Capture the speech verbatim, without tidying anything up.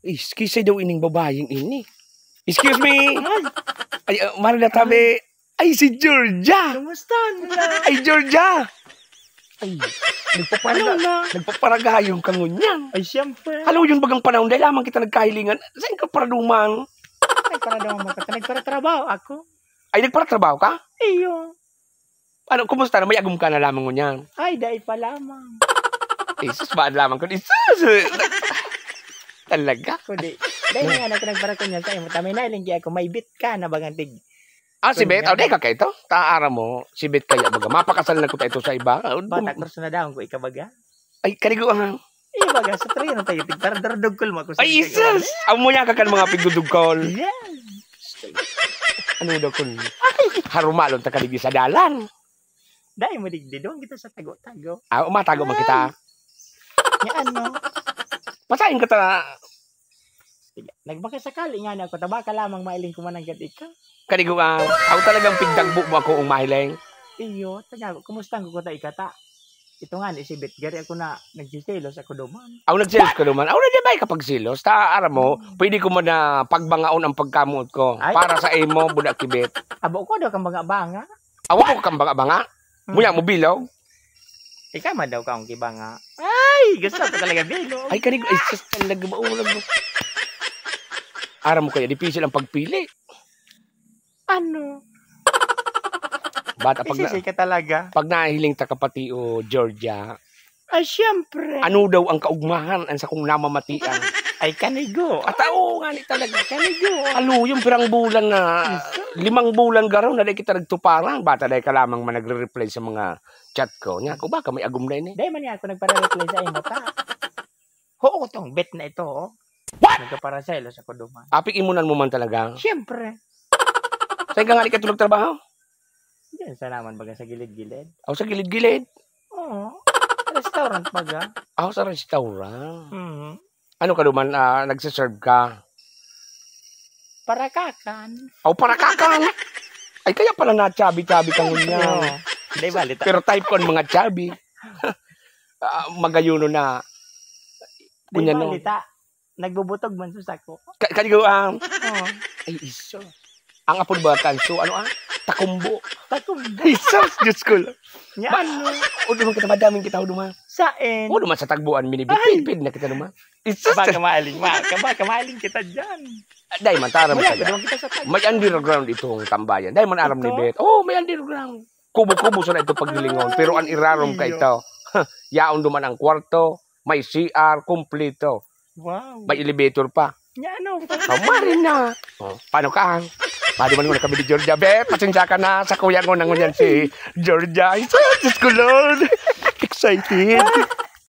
Is, kisay daw ining babayeng ini. Excuse me! Ay, ah, Marla Tabe. Ay, si Georgia! Kumusta na? Ay, Georgia! Ay, nagpaparaga-, Ano na? nagpaparagayong ka ngunyan. Ay, siyempre. Halo yun bagang panahon, dahil lamang kita nagkahilingan. Saan ka paraduman? Ay, para daw maka-, nagparatrabaho ako. Ay, nagparatrabaho ka? Iyo. Ano, kumusta na? May agom ka na lamang ngunyan. Ay, dai pa lamang. Jesus, baan lamang ko? Jesus! Talaga? Kundi, dai na nga na nagparakunya sa imo. Tamay na, linggi ako, may bit ka na bagang tig. Ah, si Kunya. Bet? Oh, dai ka kaito? Taara mo, si Bet kaya baga. Mapakasal na ko ta ito sa iba. Oh, Bata, dum- kurso na daon ko, ikabaga. Ay, kaligo ang Iyo baga, sa train tayo, tig-, para daradugkol mo ako sa Ay, ikaw. Jesus! Amo niya ka kan mga pigdudugkol. Yes! Ano daw kun harumalon ta kaligi sa dalan? Dai mo digdi, doon kita sa tago-tago. Ah, umatago man kita. Nga ano? Pasahin ka ta. Sige, nagbakasakali nga na ako, ta baka lamang mailing ko man ang gad ika. Kaligo ang, ako talagang pigdagbo mo ako ang mahiling. Iyo, tanya ko, kumusta ang kukuta ika ta? Ito nga, ni si Bet, gari ako na nagsiselos ako duman. Aw, nagselos ka duman? Aw, na di ba ikapagselos? Ta, aram mo, Hmm. pwede ko man na pagbangaon ang pagkamuot ko. Ay. Para sa imo, budak ki Bet. Abo ko daw kang banga-banga. Awa ko kang banga-banga? Hmm. Muya mo bilog? Ikaw man daw kang kibanga. Ay, gusto ko talaga bilog. Ay, kanig, ay, sus, talaga ba? Ulo mo. Aram mo kaya, dipisil ang pagpili. Ano? Bata, pag na-, Isisi ka talaga. pag nahiling ta ka pati, o, Georgia. Ay, siyempre. Ano daw ang kaugmahan ang sakong namamatian? Ay, kanigo. At oo nga ni talaga. Kanigo. Alo, yung pirang bulan na, Isa. limang bulan garo na di kita nagtuparan. Bata, dahil ka lamang man nagre-reply sa mga chat ko. Niya ako, baka may agom na ini. Dahil man niya ako nagpare-reply sa imo, ta. Oo, tong bet na ito, oh. What? Nagkaparaselo sa kuduman. Apik imunan mo man talaga. Siyempre. Saan ka nga di katulog trabaho? Diyan sa naman baga sa gilid-gilid. Aw, sa gilid-gilid? Oo. Restaurant baga. Aw, sa restaurant. Mhm. Ano ka duman, ah, nagsiserve ka? Parakakan. Aw, parakakan? Ay, kaya pala na chubby-chubby ka ngunyan. Oo. Di ba, lita? Pero type ko ang mga chubby. Ah, magayuno na. Di Kunya ba, no? lita? Nagbubutog man sa sako. Ka-, kaligo ang Oo. Ay, iso. Ang apod ba, kanso? Ano, ah? Takumbo. Takumbo. Jesus, Diyos ko lang. Nya, Ma-, ano? O, duman kita, madaming kita, o, duman. Saen? O, duman sa tagbuan, minibit-, Ay! pid na kita, duman. Jesus! Baka maaling, ma-, ka-, baka maaling kita dyan. Ah, dai man, taram Wala, ka dyan. duman kita sa tagbuan. May underground itong tambayan. Dai man aram ni Ito? Bet. Oh, may underground. Kubo-kubo sa na ito paghilingon. Pero ang irarom ka Iyo. ito. Yaon duman ang kwarto, may C R, kumplito. Wow. May elevator pa. Nya ano? Oh, marin na. Oh, paano ka? Pwede man muna kami ni Georgia. Be, pasensya ka na sa kuya ko na ngunyan si Georgia. Ay, Diyos ko, Lord. Excited.